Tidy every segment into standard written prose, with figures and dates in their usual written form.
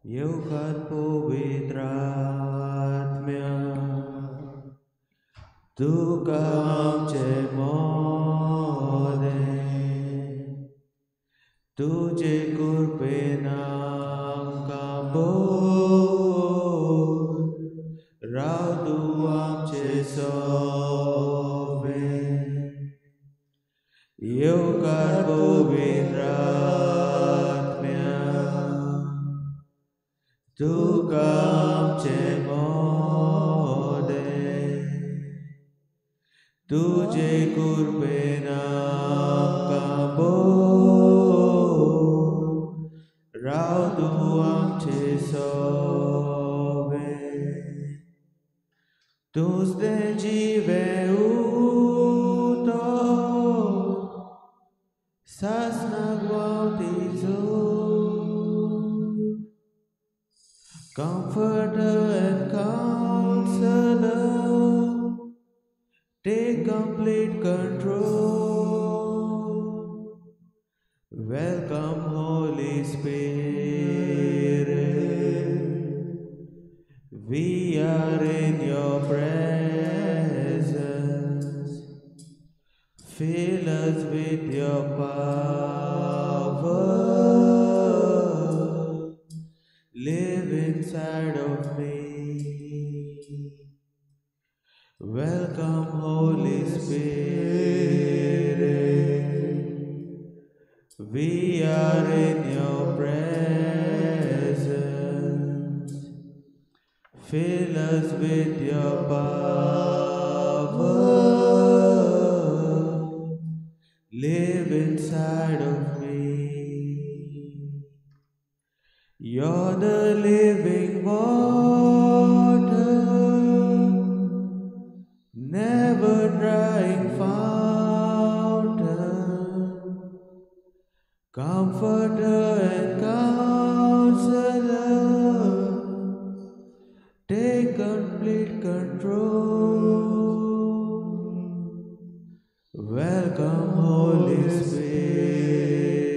येवकार पवित्र आत्म्या, तुका आमचे मोदें, तुजे कृपेन आमकां भर, राव तूं आमचे सोबे. येवकार पवित्र आत्म्या, तुका आमचे मोदें, तुजे कृपेन आमकां भर, राव तूं आमचे सोबे. तूंच तें जिवें उदक, सासणाक व्हांवती जोत, Comforter and counselor, take complete control. Welcome, Holy Spirit. We are in your presence. Fill us with your power. Live inside of me. Welcome, Holy Spirit. We are in your presence. Fill us with your power. Live inside of me. You're the living water, never drying fountain, comforter and counselor, take complete control. Welcome, Holy Spirit.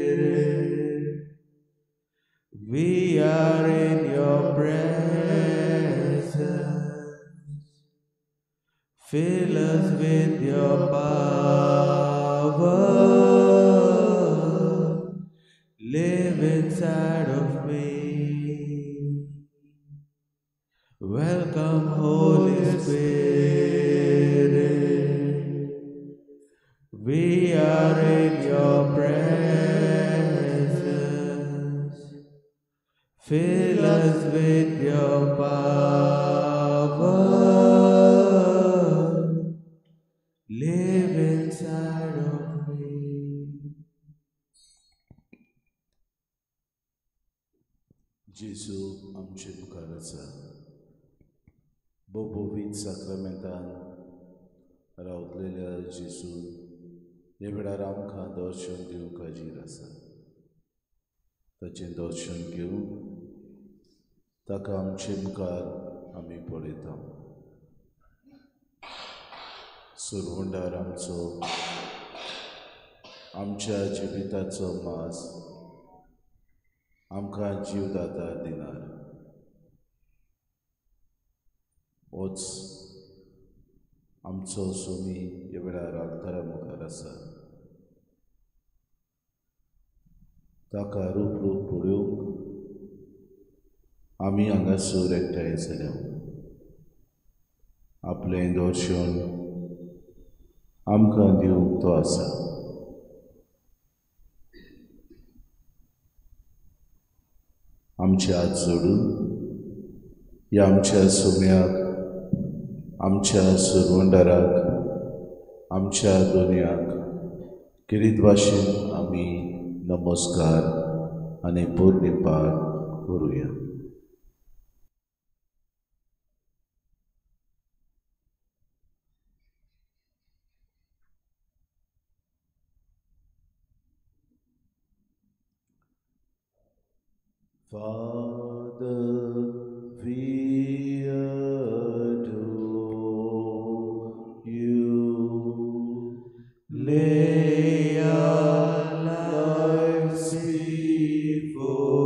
We are in your presence. Fill us with your power. Live inside of me. Welcome, Holy Spirit. We are in your presence. Fill us with your power. Live inside of me. जेजू आमचे मुखार आसा. भोवभोवीत साक्रामेंतान रावतलेल्या जेजून हे वेळार आमकां दर्शन दिवंक हाजीर आसा. ताचें दर्शन घेवन ताका आमचे मुखार आमी पळयता. सुरवंडार आमचो आमच्या जिविताचो मास आमकां जीवदाता दिनार. होच आमचो सोमी ह्या वेळार आल्तारा मुखार आसा. ताका रूप रूप पळोवंक आमी हांगासर एकठांय जाल्या. आपलें दर्शन आमकां दिवंक तो आसा. आमचे हात जोडून ह्या आमच्या सोम्याक, आमच्या सुरवंडाराक, आमच्या दोनयाक किरीत भाशेन आमी नमस्कार आनी पुर्णिपात करुया. Father, we adore you. Lay our lives before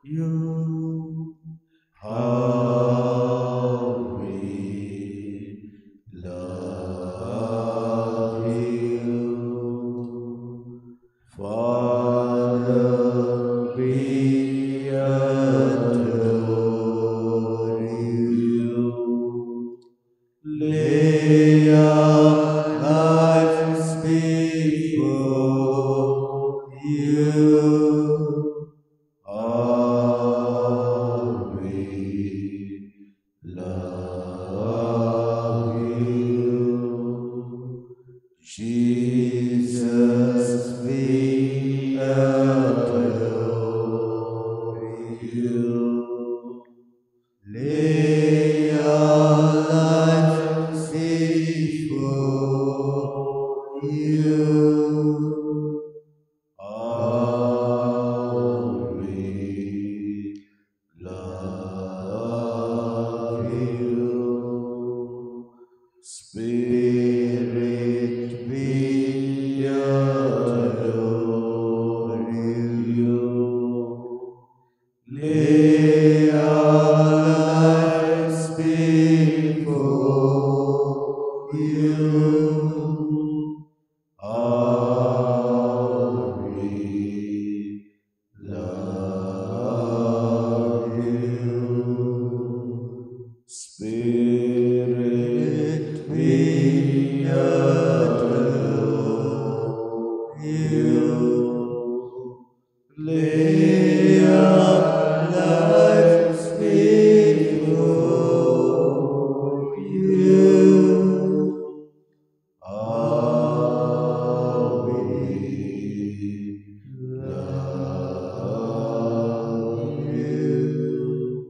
you. you, lay our lives before you. Ah, we love you.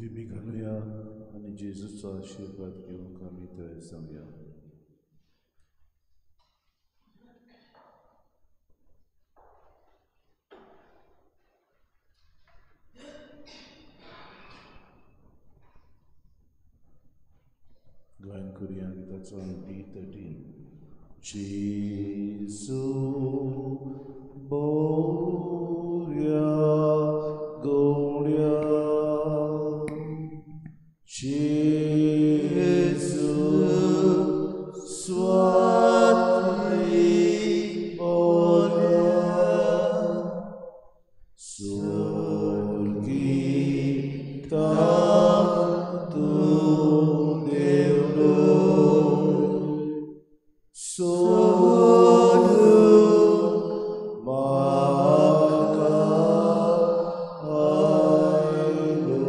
दिमी घालुया आनी जेजूचो आशिर्वाद घेवंक आमी तयार जावया. गायन करुया गिताचो D13. Jesu Boria Gloria, Jesu Swati Boria, Surgita Tu Devlo, Sodu Maka Ailo,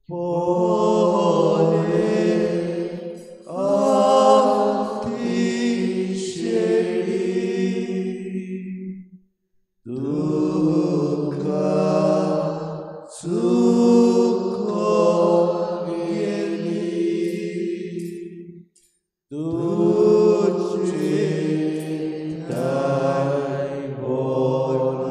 Pole Ati Sheri, Dukkha Sukho Geli, Tuche Tai Bormaka,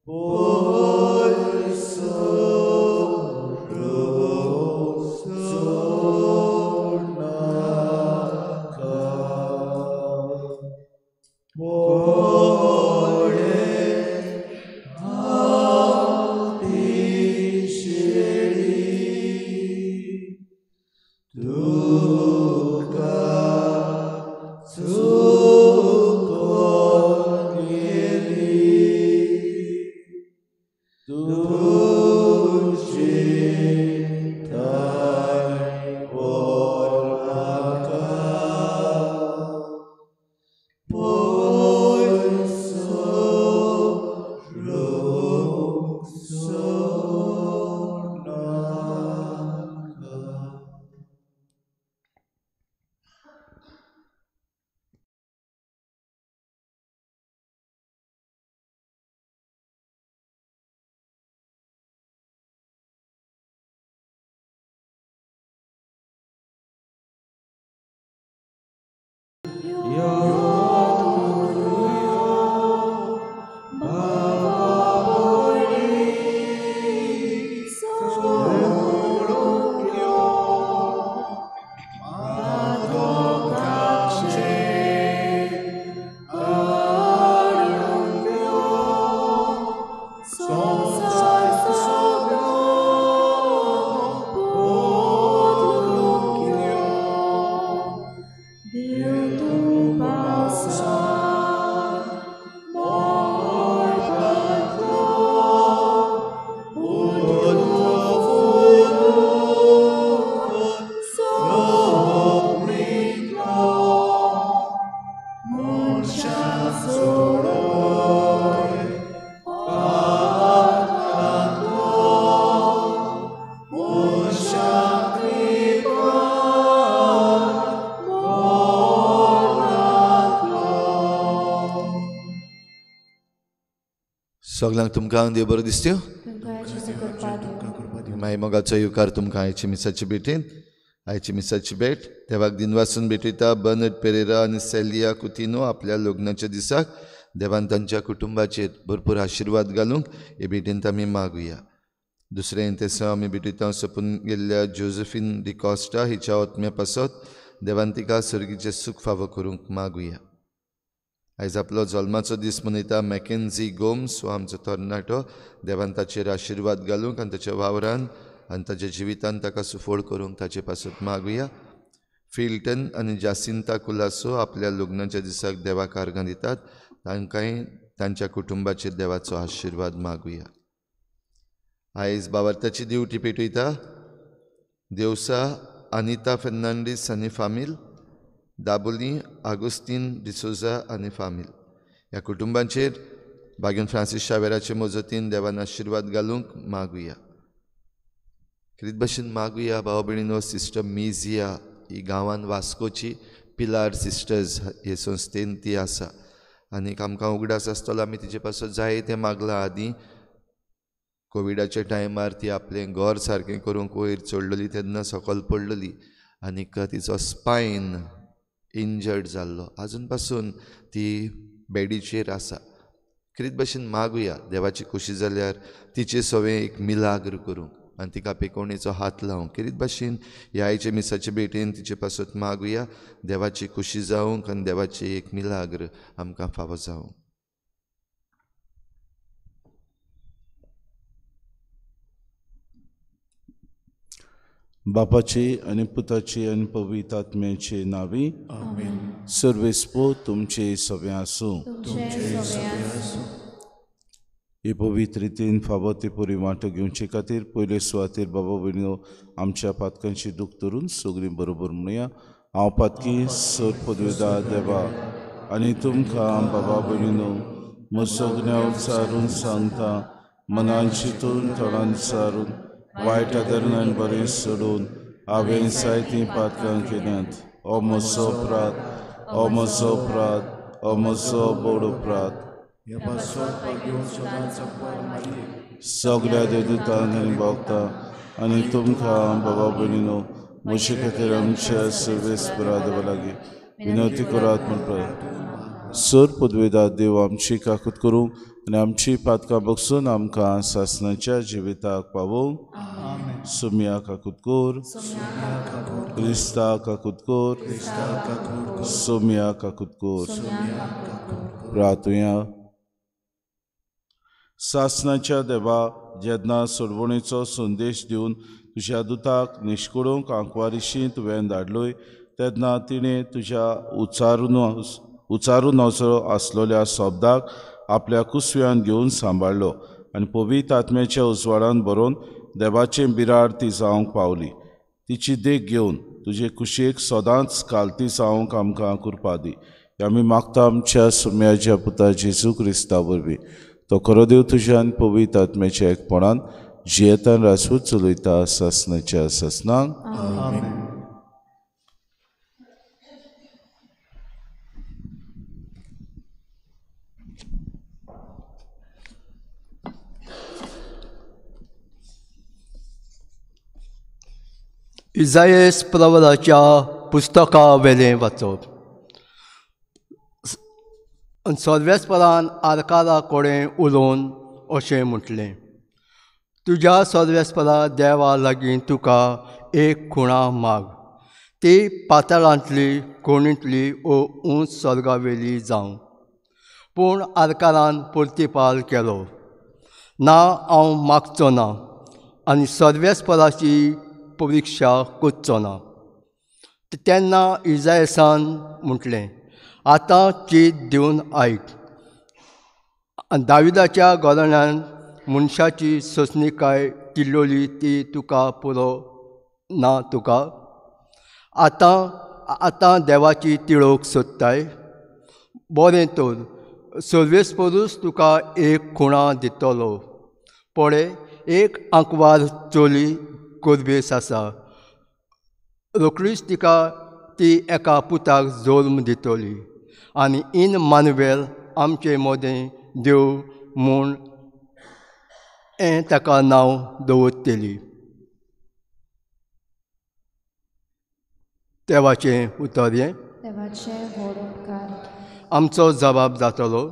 Poi Sornaka, Pole Ati Sheri, Dukkha Sukho Geli, Tuche Tai Bormaka, Poi Sornaka. सगळ्यांक तुमकां देव बरो दिसत्यो. माई मोगाचो येवकार तुमकां आयची मिसाची भेटीन. आयची मिसाची भेट देवाक दिनवासून भेटयता बर्नर्ड पेरेरा आनी सेलिया कुतिनो आपल्या लग्नाच्या दिसाक देवान तांच्या कुटुंबाचेर भरपूर आशिर्वाद घालूंक हे भेटींत आमी मागुया. दुसरें तेसांव आमी भेटयता सोंपून गेल्ल्या जोसेफीन डिकॉस्टा हिच्या आत्म्या पासत देवान तिका सर्गीचें सूख फावो करूंक मागुया. आयज आपलो जल्माचो दीस मनयता मॅकेन्झी गोम्स हो आमचो तरणाटो. देवान ताचेर आशिर्वाद घालूंक आनी ताच्या वावरान आनी ताच्या जिवितान ताका सुफळ करूंक ताचे पासत मागुया. फिल्टन आनी जासिंता कुलासो आपल्या लग्नाच्या दिसाक देवाक आर्गां दितात. तांकांय तांच्या कुटुंबाचेर देवाचो आशिर्वाद मागुया. आयज बावार्थाची दिवटी पेटयता देवसा अनिता फेर्नांडीस आनी फामील, दाबोली आगुस्तीन डिसोजा आनी फामील. ह्या कुटुंबांचेर बागेन फ्रांसीस शावेराचे मजतीन देवान आशिर्वाद घालूंक मागुया. खेरीत भशेन मागुया भाव भयणीनो सिस्टर मिजिया ही गांवान वास्कोची पिलार सिस्टर्स हे संस्थेन ती आसा. आनीक आमकां उगडास आसतलो आमी तिचे पासत जाय तें मागलां आदीं. कोविडाच्या टायमार ती आपलें घर सारकें करूंक वयर चडलेली तेन्ना सकयल पडलेली आनीक तिचो स्पायन इंजर्ड जाल्लो. आजून पासून ती बेडीचेर आसा. कितें भशेन मागुया देवाची खुशी जाल्यार तिचे सवें एक मिलाग्र करूंक आनी तिका पेकोवणेचो हात लावंक. कितें भशेन ह्या आयच्या मिसाचे भेटेन तिचे पासत मागुया देवाची खुशी जावंक आनी देवाची एक मिलाग्र आमकां फावो जावंक. बापाची आनी पुताची आनी पवित्र आत्म्याचे नांवी आमेन. सर्वेस्पो तुमचे सगळे आसूं. हे पवित्र रितीन फावो ते परी वांटो घेवचे खातीर पयले सुवातेर बाबा भयणीनो आमच्या पातकांची दूख धरून सगळीं बरोबर म्हणुया. हांव पातकी सर पदवेदार देवा आनी तुमकां बाबा भयणीनो म्हजो गुन्यांव सारून सांगता, मनान चिंतून थोडान सारून वायट आदरान आनी बरें सोडून हांवें जायतीं पातकां केल्यांत. हो म्हजो अपराध, हो म्हजो अपराध, हो म्हजो व्हड अपराध. सगळ्या देवदूतांक आनी भोगता आनी तुमकां बाबा भयणीनो म्हजे खातीर आमच्या सर्वेस्परा देवा लागीं विनवती करात म्हण. सर पदवेदार देव आमची काकूत करूं आनी आमची पातकां बगसून आमकां सासणाच्या जिविताक पावोवंक. सुमिया काकूत कर, क्रिस्ता काकूत कर, सोमिया काकूत कर. प्रातुया. सासणाच्या देवा, जेन्ना सोडवणेचो संदेश दिवन तुज्या दुताक निश्कडूंक आंकवारिशी तुवें धाडलोय तेन्ना तिणें तुज्या उचारून नजरो आसलेल्या शब्दाक आपल्या कुसव्यान घेवन सांबाळ्ळो आनी पवित्र आत्म्याच्या उजवाडान बरोवन देवाचें बिराड ती जावंक पावली. तिची देख घेवन तुजे कुशेक सदांच कालती जावंक आमकां कृपा दी. आमी मागता आमच्या सुम्याच्या पुता जेजू क्रिस्ता वरवीं. तो खरो देव तुज्या आनी पवित्र आत्म्याच्या एकपणान जियेतान राजपूत चलयता सासणाच्या सासणाक. इजायस प्रवराच्या पुस्तका वेलें वाचप. सर्वेस्परान आरकारा कडेन उलोवन अशें म्हटलें, तुज्या सर्वेस्परा देवा लागीं तुका एक खुणा माग, ती पातळांतली कोणींतली ओ उंच स्वर्गावेली जावं. पूण आरकारान प्रतिपाल केलो, ना हांव मागचो ना आनी सर्वेस्पराची परिक्षा करचो ना. तेन्ना इजायसान म्हटलें, आतां चीत दिवन आयक, दाविदाच्या घराण्यान मनशाची सोंसणीकाय तिल्लोली ती तुका पुरो ना तुका. आतां आतां देवाची तिळोक सोदताय, बरें तर सर्वेस्परूच तुका एक खुणा दितलो. पळय, एक आंकवार चली गोरबेस आसा, रोखडीच तिका ती एका पुताक जल्म दितली आनी इन मानुएल आमचे मदें देव म्हूण हें ताका नांव दवरतली. देवाचें उतर हें. आमचो जबाब जातलो.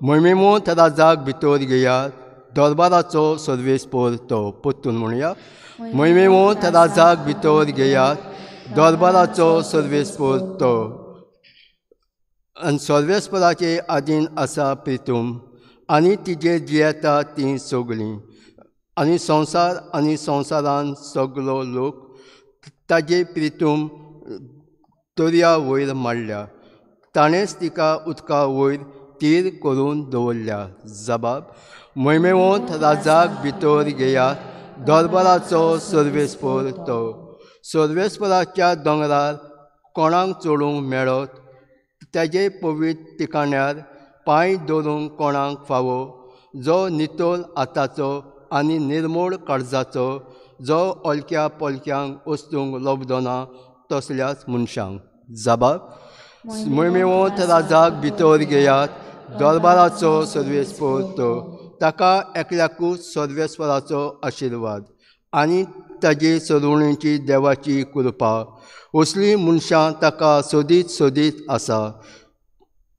मोहिमेमोत राजाक भितर घेयात, दरबाराचो सर्वेस्पर तो. परतून म्हणया, मोहिमेमोत राजाक भितर घेयात, दरबाराचो सर्वेस्पर तो. आनी सर्वेस्पराचे आदीन आसा प्रितूम आनी तिजेर जियेता तीं सगळीं, आनी संवसार आनी संवसारान सगलो लोक ताजे प्रितूम दर्या वयर मांडल्या, ताणेंच तिका उदका वयर तीर करून दवरल्या. जबाब, मोहिमेवंत राजाक भितर घेयात, दरबाराचो सर्वेस्पर तो. सर्वेस्पराच्या दोंगरार कोणाक चडूंक मेळत, ताजे पवित्र ठिकाण्यार पांय दवरूंक कोणाक फावो, जो नितळ हाताचो आनी निर्मोळ काळजाचो, जो ओलक्या पोलक्यांक वस्तूंक लब्दना तसल्याच मनशांक. जबाब, मोहिमेवंत राजाक भितर घेयात, दरबाराचो सर्वेस्पोर तो, ताका एकल्याकूच सर्वेस्वराचो आशिर्वाद आनी ताजे सरुणेची देवाची कृपा। असलीं मनशां ताका सोदीत सोदीत आसा।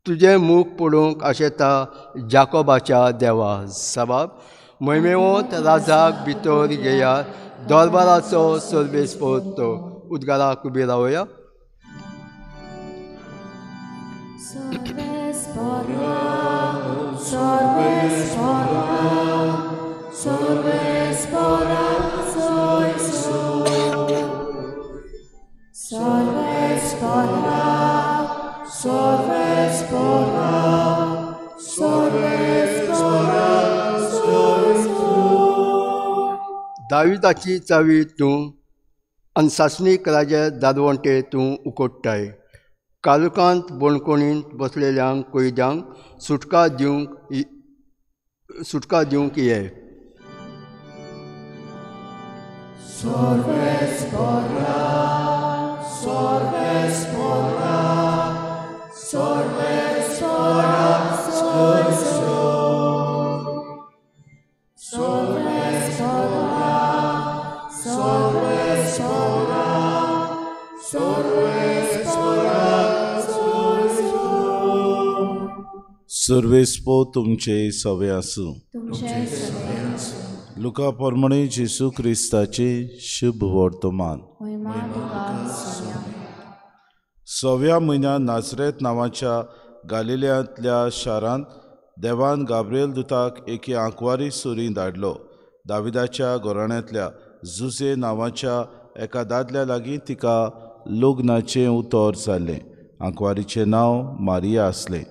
तुजें मुख पळोवंक आशेता जाकोबाच्या देवा। सबाब महिमेवंत राजाक भितर घेयात, दरबाराचो सर्वेस्पोर तो। उद्गाराक उबी रावया। दाविदाची चावी तूं आनी सासणीक राजे दादवंटे तूं उकोडटाय। कालुकांत बणकोणींत बसलेल्यांक कैद्यांक सुटका दिवंक ये। सर्वेस्पो तुमचे सवे आसूं। लुका प्रमाणे जेसू क्रिस्ताचे शुभ वर्तमान। सव्या म्हयन्यान नाजरेत नांवाच्या गालिल्यांतल्या शारांत देवान गाब्रिएल दुताक एके आंकवारी सुरी धाडलो। दाविदाच्या घराण्यांतल्या जुजे नांवाच्या एका दादल्या लागीं तिका लग्नाचें उतर जालें। आंकवारीचें नांव मारिया आसलें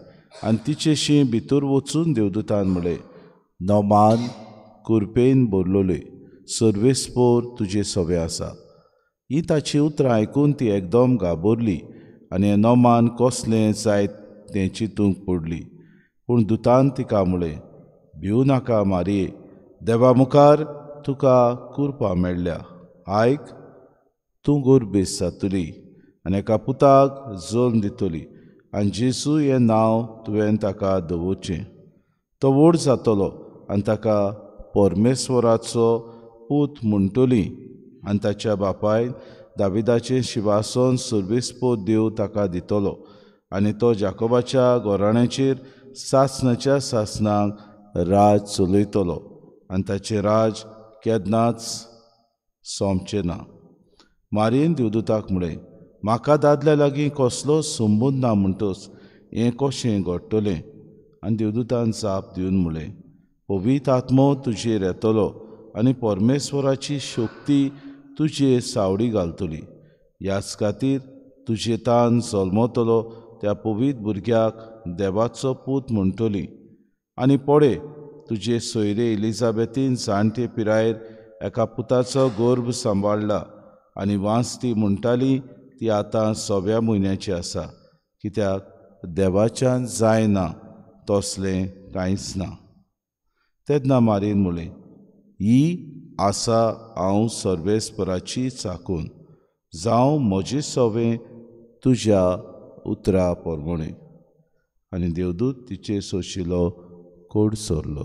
आनी तिचेशी भितर वचून देवदूतान म्हळें, नमान कुरपेन भरलोले, सर्वेस्पोर तुजे सवे आसा। ही ताची उतरां आयकून ती एकदम घाबरली आनी हें नमान कसलें जायत तें चिंतूंक पडली। पूण दुतान तिका म्हळें, भिवू नाका मारये, देवा मुखार तुका कुरपा मेळ्ळ्या। आयक, तूं गोरबेस जातली आनी एका पुताक जल्म दितली आनी जेजू हें नांव तुवें ताका दवरचें। तो व्हड जातलो आनी ताका परमेश्वराचो पूत म्हणटली आनी ताच्या बापायन दाविदाचें शिवासन सर्वेस्पोर देव ताका दितलो आनी तो जाकोबाच्या घराण्याचेर सासणाच्या सासणाक राज चलयतलो आनी ताचें राज केन्नाच सोंपचें ना। मारयेन देवदूताक म्हळें, म्हाका दादल्या लागीं कसलो संबंद ना म्हणटच हें कशें घडटलें? आनी देवदूतान जाप दिवन म्हळें, पवित्र आत्मो तुजेर येतलो आनी परमेश्वराची शक्ती तुजेर सावडी घालतली। ह्याच खातीर तुजे तान जल्मतलो त्या पवित्र भुरग्याक देवाचो पूत म्हणटली। आनी पळय, तुजे सोयरे एलिझाबेथीन जाणटे पिरायेर एका पुताचो गर्भ सांबाळ्ळा आनी वांस ती म्हणटाली ती आतां सव्या म्हयन्याची आसा, कित्याक देवाच्यान जायना तसलें कांयच ना। तेन्ना मारीन म्हळें, ही आसा हांव सर्वेस्पराची चाकून, जावं म्हजें सवें तुज्या उतरा प्रमाणें। आनी देवदूत तिचे सोशिलो कोड सोरलो।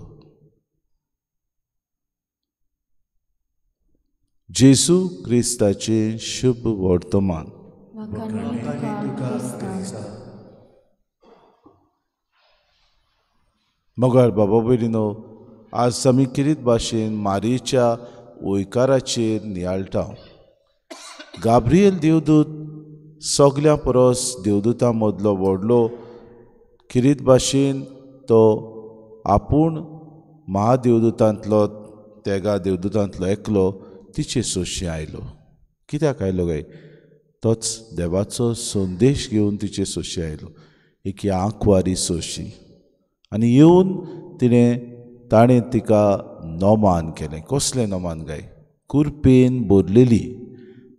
जेसू क्रिस्ताचें शुभ वर्तमान। मगर बाबा भयणीनो, आज आमी किरीत भाशेन मारयेच्या वयकाराचेर नियाळटा। गाब्रिएल देवदूत सगल्यां परस देवदूतां मदलो व्हडलो। किरीत भाशेन तो आपूण महादेवदूतांतलो तेगा देवदूतांतलो एकलो तिचे सोशी आयलो। कित्याक आयलो काय? तोच देवाचो संदेश घेवन तिचे सोशी आयलो, एक आंकवारी सोशी। आनी येवन ताणें तिका नमान केलें। कसलें नमान काय? कुरपेन भरलेली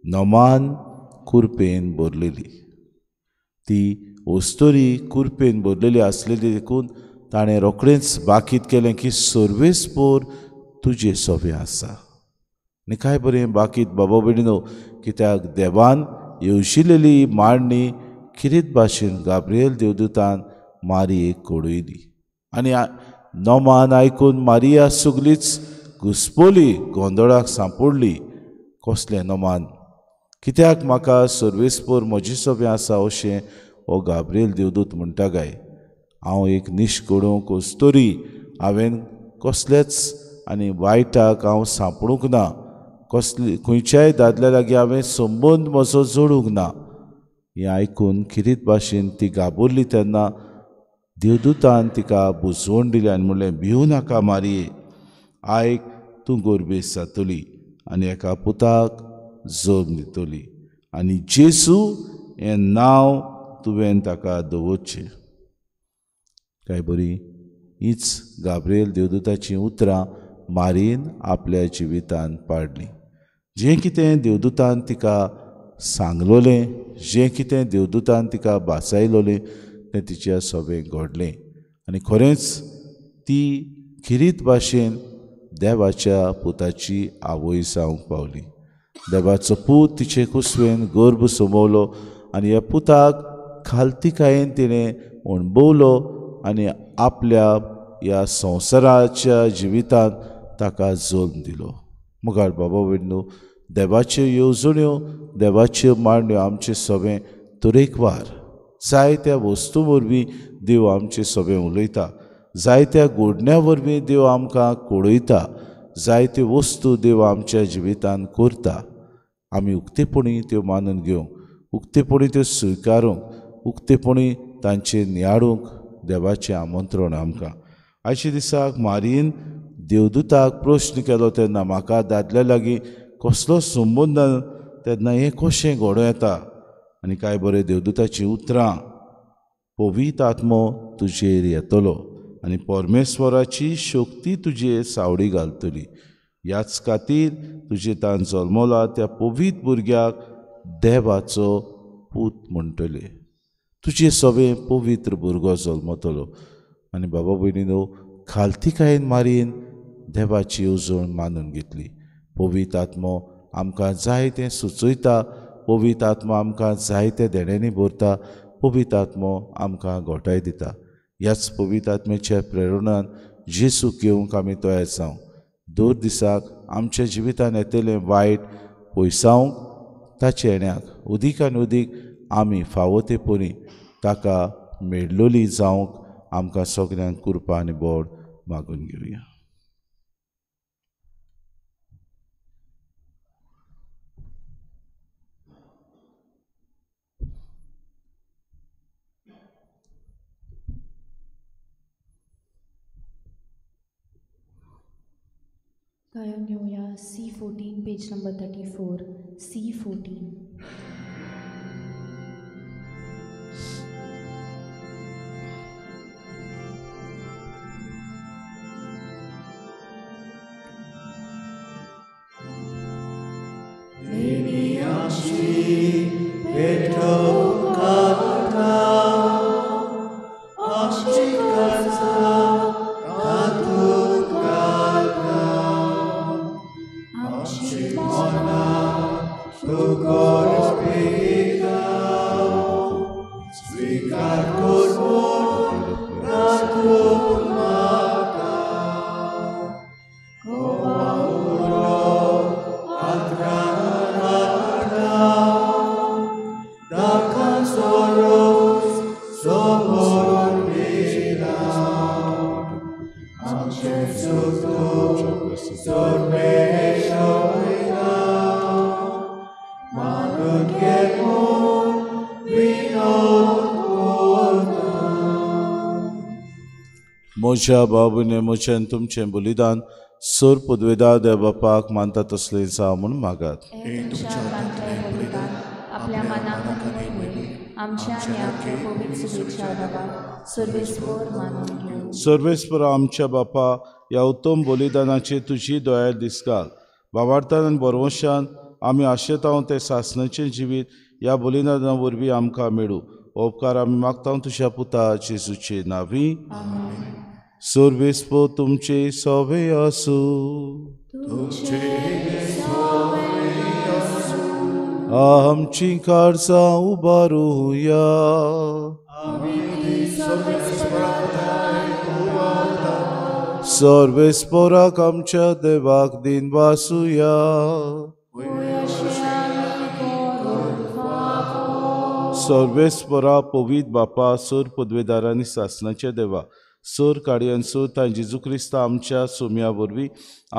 नमान, कुरपेन भरलेली ती वस्तुरी कुरपेन भरलेली आसलेली देखून ताणें रोखडेंच बाकीत केलें की सर्वेस्पोर तुजे सोबें आसा। आनी काय बरें बाकीत बाबा भयणीनो, कित्याक देवान येवशिलेली मांडणी किरीत भाशेन गाब्रिएल देवदूतान मारयेक कळयली आनी नोमान आयकून मारिया सगळीच घुसपली, गोंदळाक सांपडली. कसलें नोमान, कित्याक म्हाका सर्वेस्पर म्हजे सोबें आसा अशें हो गाब्रिएल देवदूत म्हणटा काय? हांव एक निश्कडूंक अस्तोरी, हांवें कसलेच आनी वायटाक हांव सांपडूंक ना, कसली खंयच्याय दादल्या लागीं हांवें संबंद म्हजो जोडूंक ना. हें आयकून खिरीत भाशेन ती घाबरली. तेन्ना देवदूतान तिका बुजवण दिली आनी म्हणलें, भिवू नाका मारये, आयक, तूं गोरबेस जातली आनी एका पुताक जल्म दितली आनी जेजू हें नांव तुवें ताका दवरचें. काय बरी हीच गाब्रिएल देवदूताचीं उतरां मारयेन आपल्या जिवितान पाडलीं. जें कितें देवदूतान तिका सांगलोलें, जें कितें देवदूतान तिका भासायलोलें तें तिच्या सोबें घडलें आनी खरेंच ती खिरीत भाशेन देवाच्या पुताची आवय जावंक पावली. देवाचो पूत तिचे कुसवेन गर्भ सोंबवलो आनी ह्या पुताक खालतिकायेन तिणें अणभवलो आनी आपल्या ह्या संवसाराच्या जिवितांत ताका जल्म दिलो. मुखार बाबा भयणीनो, देवाच्यो येवजण्यो, देवाच्यो मांडण्यो आमचे सोबें तरेकवार जायत्या वस्तू वरवीं देव आमचे सोबें उलयता, जायत्या घडण्या वरवीं देव आमकां कळयता, जायत्यो वस्तू देव आमच्या जिवितांत करता. आमी उक्तेपणी त्यो मानून घेवंक, उक्तेपणी त्यो स्विकारूंक, उक्तेपणी तांचेर नियाळूंक देवाचें आमंत्रण आमकां. आयच्या दिसाक मारयेन देवदूताक प्रश्न केलो तेन्ना म्हाका दादल्या लागीं कसलो संबंद ना, तेन्ना हें कशें घडोवं येता? आनी काय बरें देवदूताचीं उतरां, पवित्र आत्मो तुजेर येतलो आनी परमेश्वराची शक्ती तुजेर सावडी घालतली, ह्याच खातीर तुजे तान जल्मला त्या पवित्र भुरग्याक देवाचो पूत म्हणटले. तुजे सोबें पवित्र भुरगो जल्मतलो. आनी बाबा भयणीनो, खालतिकायेन मारयेन देवाची येवजण मानून घेतली. पवित्र आत्मो आमकां जाय तें सुचयता, पवित्र आत्मो आमकां जायते देण्यांनी भरता, पवित्र आत्मो आमकां गोठाय दिता. ह्याच पवित्र आत्म्याच्या प्रेरणान जेजूक घेवंक आमी तयार जावं. दर दिसाक आमच्या जिवितान येतलें वायट पयसावंक ताचे येण्याक उदीक आनी उदीक आमी फावो ते परी ताका मेळलोली जावंक आमकां सगल्यांक कृपा आनी बोड मागून घेवया. गायन घेवया C14 page number 34, C14. म्हज्या बाबूने म्हजें तुमचें बलिदान सर पदवेदार देव बापाक मानता तसलें जावं म्हूण मागात. सर्वेस्पर आमच्या बापा ह्या उत्तम बलिदानाचे तुजी दया दिसकाल बाबार्थान आनी बरवशान आमी आशेतांव तें सासणाचें जिवीत ह्या बलिदाना वरवीं आमकां मेळूं. उपकार आमी मागता तुज्या पुता जेजूचे नांवी. सर्वेस्पर तुमचे सवे आसूं. आमची काळजां उबारुया. सर्वेस्पोराक आमच्या देवाक दिन वासुया. सर्वेस्पोरा पवित्र बापा सोर पदवेदार आनी सासणाच्या देवा सोर काडयन सोर तां जेजू क्रिस्ता आमच्या सोम्या वरवीं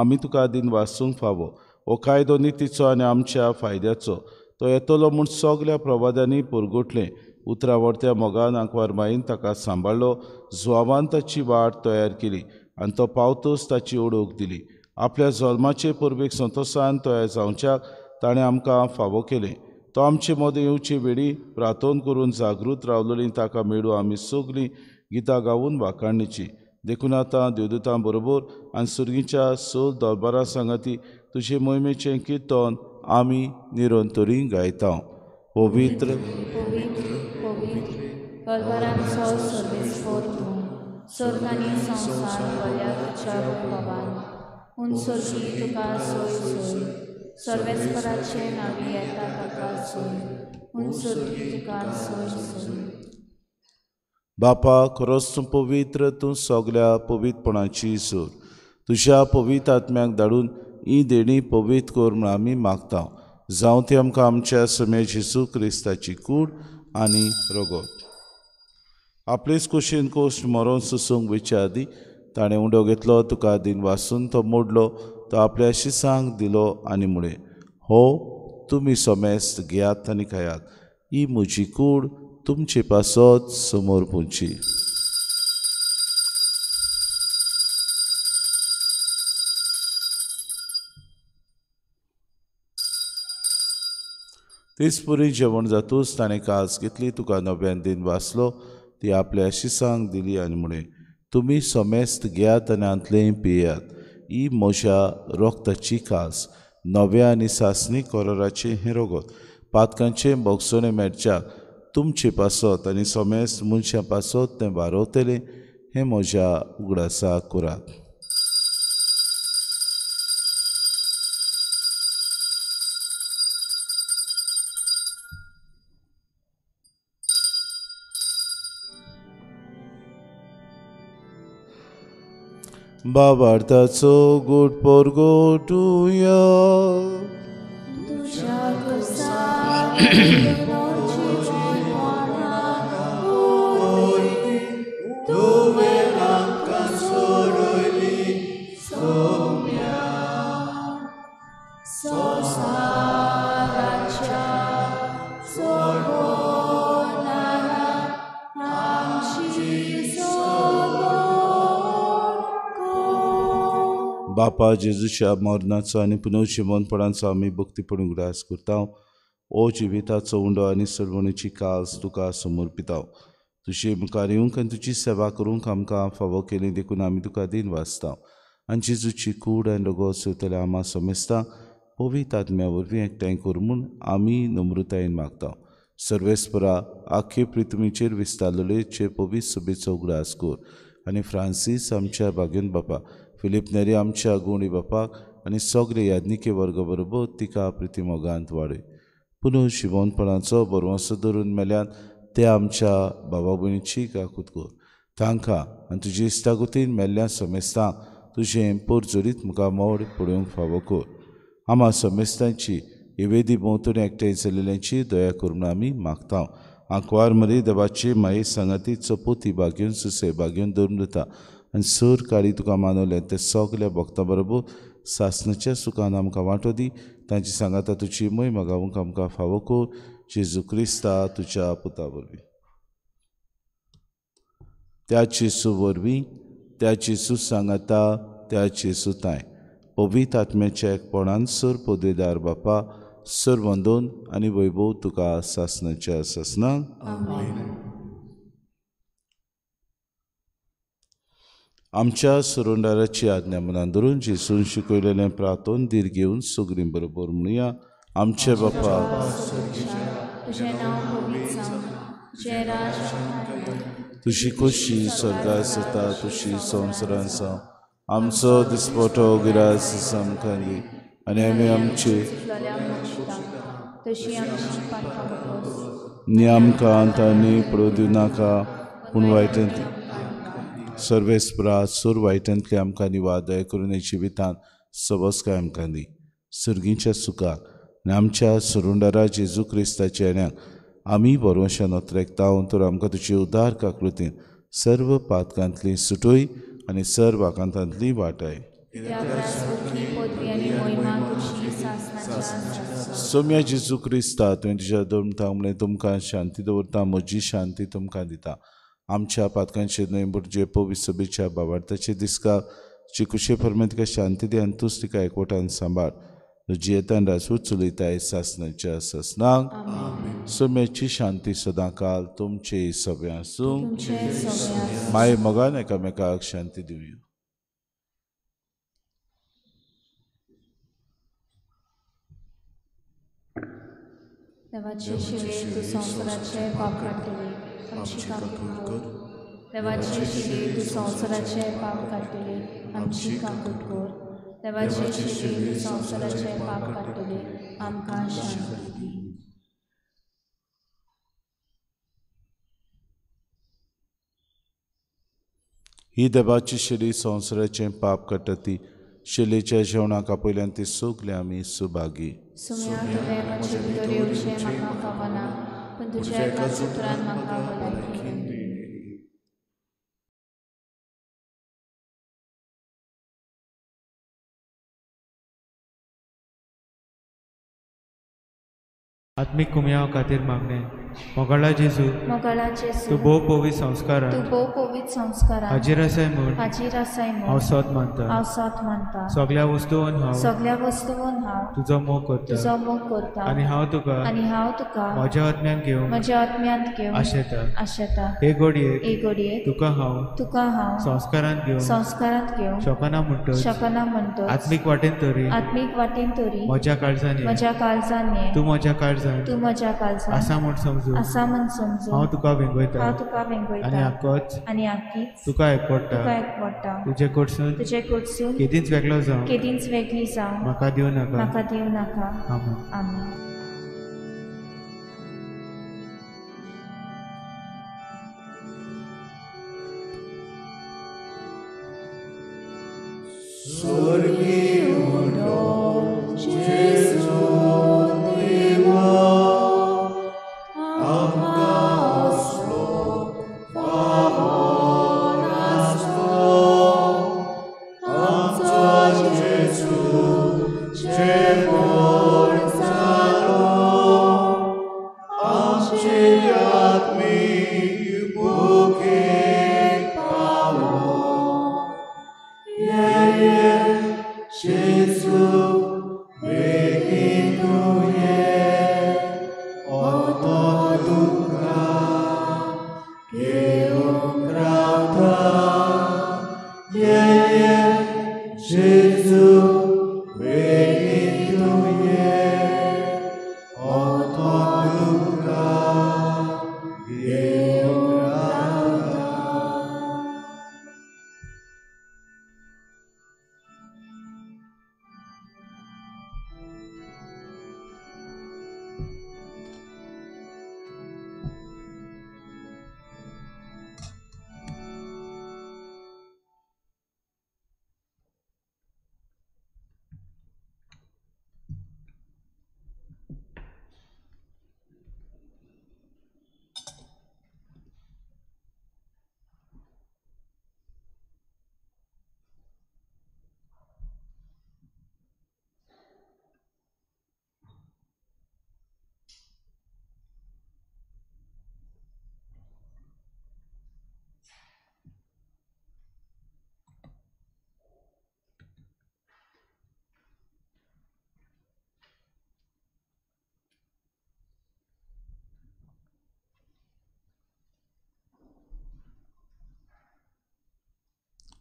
आमी तुका दिन वासूंक फावो. हो कायदो नितीचो आनी आमच्या फायद्याचो तो येतलो म्हूण सगल्या प्रवादांनी पुरगुटलें. उतरां व्हरत्या मोगान आंकवार माईन ताका सांबाळ्ळो. जुवावान ताची वाट तयार केली आनी तो पावतोच ताची ओळख दिली. आपल्या जल्माचे परबेक संतोसान तयार जावच्याक ताणें आमकां फावो केलें. तो आमचे मदें येवचे वेळी प्रार्थना करून जागृत रावलेली ताका मेळूं आमी सगळीं गितां गावून वाखाणणीची. देखून आतां देवदूतां बरोबर आनी सुर्गीच्या सोल दरबारा सांगाती तुजे मोहिमेचें किर्तन आमी निरंतरी गायता. पवित्र पवित्र पवित्र दरबारांचो सर्वेस्पोर तूं, स्वर्ग आनी संवसार भरल्या तुज्या वैभवान. पूण स्वर्गी तुका सोय सोय, सर्वेस्पराचे नांवी येता ताका सोय, पूण स्वर्गी तुका सोय सोय. बापा खरोच तूं पवित्र, तूं सगल्या पवित्रपणाची सूर. तुज्या पवित्र आत्म्याक धाडून ही देणी पवित्र कर म्हूण आमी मागता. जावं ती आमकां आमच्या समे जेजू क्रिस्ताची कूड आनी रगत. आपलेच कुशीन कोश्ट मरोन सोसूंक वयचे आदीं ताणें उंडो घेतलो, तुका दिन वासून तो मोडलो, तो आपल्या शिसांक दिलो आनी म्हळें, हो तुमी समेस्त घेयात आनी खायात, ही म्हजी कूड तुमचे पासत समोर पुंची. तेच पुरी जेवण जातूच ताणें कास घेतली, तुका नव्यान दिन वाचलो, ती आपल्या शिसांक दिली आनी म्हळें, तुमी समेस्त घेयात आनी हांतलें पियात, ही म्हज्या रोगताची कास, नव्या आनी सासणी कोराराचें हें रगत, पातकांचें भोगसणें मेळच्याक तुमचे पासत आनी समेस्त मनशां पासत तें वारवतलें, हें म्हज्या उगडासा करात. बाबार्थाचो गुट पोरगोटुया. बापा जेजूच्या मरणाचो आनी पुनर्जिवनपणाचो आमी भक्तीपण उगडास करता. ओ जिविताचो उंडो आनी सोडवणेची कास तुका समर्पिता. तुजे मुखार येवंक आनी तुजी सेवा करूंक आमकां फावो केली देखून आमी तुका दिन वाचता. आनी जेजूची कूड आनी रगत सोयतल्या आमा समेस्ता पवित्र आत्म्या वरवीं एकठांय कर म्हूण आमी नम्रतायेन मागता. सर्वेस्परा आख्खे पृथ्वीचेर विस्तारलेले चे पवित्र सभेचो उगडास कर आनी फ्रांसीस आमच्या भाग्यन बापा, फिलीप नेरी आमच्या गुणी बापाक आनी सगळे याज्ञिके वर्ग बरोबर तिका प्रितीमोगांत वाडय. पुनः शिवनपणाचो बरवंसो धरून मेल्यान ते आमच्या बाबा भयणीची काकूत कर. तांकां आनी तुजी इश्टागतीन मेल्ल्या समेस्तांक तुजें पोरजोरीत मुखार मोड पळोवंक फावो कर. आमा समेस्तांची इवेदी भोंवतणी एकठांय जाल्ल्यांची दया करून आमी मागता. आंकवार मरी देवाची माये सांगाती चपोती बागेवन सुसे बागेवन धरून दिता आनी सर काळी तुका मानवलें ते सगल्या भक्तां बरोबर सासणाच्या सुखान आमकां वांटो दी. तांची सांगाता तुजी मोहिमा गावूंक आमकां फावो कर. जेजू क्रिस्ता तुज्या पुता वरवीं, त्या जेजू वरवीं, त्या जेजू सांगाता, त्या जेजू तांय पवित्र आत्म्याच्या एकपणान सर पदवेदार बापा सर वंदोन आनी वैभव तुका सासणाच्या सासणाक. आमच्या सुरुंडाराची आज्ञा मनान धरून जेजून शिकयलेलें प्रार्थन धीर घेवन सगळीं बरोबर म्हणुया. आमचे बापा, तुजी खोशी स्वर्गार जाता तशी संवसारांत जावं. आमचो दिसपटो गिरास आमकां दी आनी आमी आमचे आनी आमकां तांणी पडूं दिवं नाका, पूण वायटांतली सर्वेस्परा सूर वायटांतली आमकां निवाद दया करून जिवितांत सबसकाय आमकां दी. सर्गीच्या सुखाक आनी आमच्या सुरुंडारा जेजू क्रिस्ताच्या येण्याक आमी बरोवशान अत्रेकता तर आमकां तुजी उदार काकृतीन सर्व पातकांतली सुटोय आनी सर्व आकांतांतली वाटाय. सोम्या जेजू क्रिस्ता तुवें तुज्या दमता म्हणलें तुमकां शांती दवरता, म्हजी शांती तुमकां दिता. आमच्या पातकांचेर न्हय भुरगे पवित्र सभेच्या बाबार्थाचे दिसका चिकुशे फरमेन तिका शांती दी आनी तूंच तिका एकवटान सांबाळ. जियेतान राजूच चलयताय सासनाच्या सासनाक. सोम्याची शांती सदांकाल तुमचे सगळे आसूं. माय मोगान एकामेकाक शांती दिवया. देवाचे शिवे तूं संवसाराचे पाप काडटली आमची काकूट कर. देवाचे शिवे तूं संवसाराचे पाप काडटली आमची काकूट कर. देवाचे शिवे तूं संवसाराचे पाप काडटली आमकां शांती दी. ही देवाची शिरी संवसाराचें पाप काडटा ती शिलेच्या जेवणाक आपयल्यान ती सगळे आमी सुभागी. सुम्या तुवें म्हजे भितर येवचें म्हाका फावना, पूण तुज्या एकाच उतरान म्हाका भलायकी मेळटली. आत्मीक कुमयाव खातीर मागणें. मोगाळा जेजू, मोगाळा जेजू, तूं भोव पवित्र संस्कारान, तूं भोव पवित्र संस्कारान हाजीर आसाय म्हूण, हाजीर आसाय म्हूण हांव सोद मानता, हांव सोद मानता. सगळ्या वस्तून हांव, सगळ्या वस्तून हांव तुजो मोग करता, तुजो मोग करता. आनी हांव तुका, आनी हांव तुका म्हज्या आत्म्यान घेवन, म्हज्या आत्म्यांत घेवन आशेता, आशेता. हे घडयेक, हे घडयेक तुका हांव, तुका हांव संस्कारांत घेवन, संस्कारांत घेवन शकना म्हणटच, शकना म्हणटच आत्मीक वाटेन तरी, आत्मीक वाटेन तरी म्हज्या काळजान, म्हज्या काळजान तूं म्हज्या काळजान, तूं म्हज्या काळजान आसा म्हूण समजू, आसा म्हूण समजू हांव तुका वेंगयता, हांव तुका वेंगयता. आनी आकोच, आनी आकीच तुका एकवटा, तुका एकवटा. तुजे कडसून, तुजे कडसून केदींच वेगळो जावं, केदींच वेगळी जावं म्हाका दिवं नाका, म्हाका दिवं नाका. आमेन. आमेन.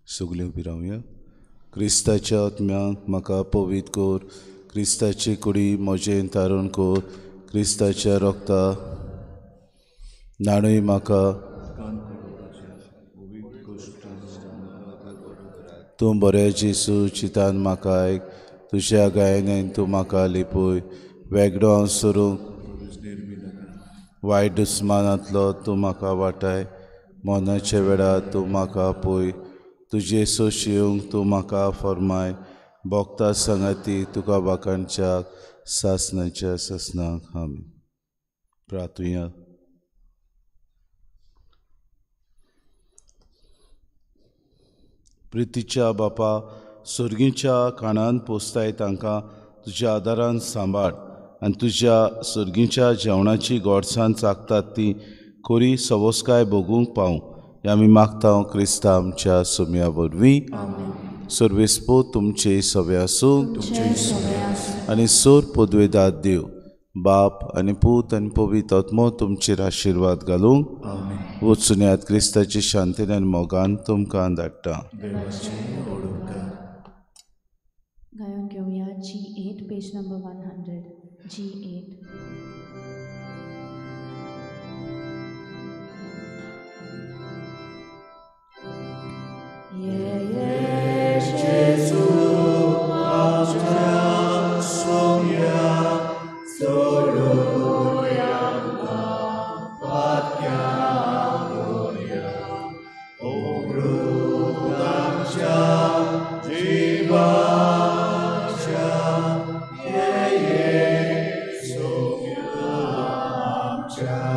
सगल्यो उबी रावया. क्रिस्ताच्या आत्म्यांत म्हाका पवित्र कर, क्रिस्ताची कुडी म्हजें तारण कर, क्रिस्ताच्या रोगता न्हाणय म्हाका. तूं बरें जेजू चितान म्हाका आयक, तुज्या गायनान तूं म्हाका लिपय. वेगळो हांव सरूंक वायट दुस्मानांतलो तूं म्हाका वाटाय. मनाच्या वेळार तूं म्हाका पळय, तुजे सोंशी तूं म्हाका फरमाय, भोगता सांगाती तुका वाखाणच्या सासणाच्या सासणाक. आमी प्रार्थुया. प्रितीच्या बापा, सर्गीच्या काणान पोसताय तांकां तुज्या आदारान सांबाळ आनी तुज्या सर्गीच्या जेवणाची गोडसाण चाखतात ती खोरी सवस्काय भोगूंक पावूं हें आमी मागता क्रिस्ता आमच्या सोम्या वरवीं. सर्वेस्पो तुमचे सवे आसूं आनी सोर पदवेदार देव बाप आनी पूत आनी पवित्र आत्मो तुमचेर आशिर्वाद घालूंक वचुन्यात. क्रिस्ताची शांतीन आनी मोगान तुमकां धाडटा. गायन घेवया G8 page number 100 G8. Yeah, yeah, Jesu, आमच्या सोम्या सोडूया पातक्या दोरया, अमृत आमच्या जिवाच्या ये ये सोम्या आमच्या.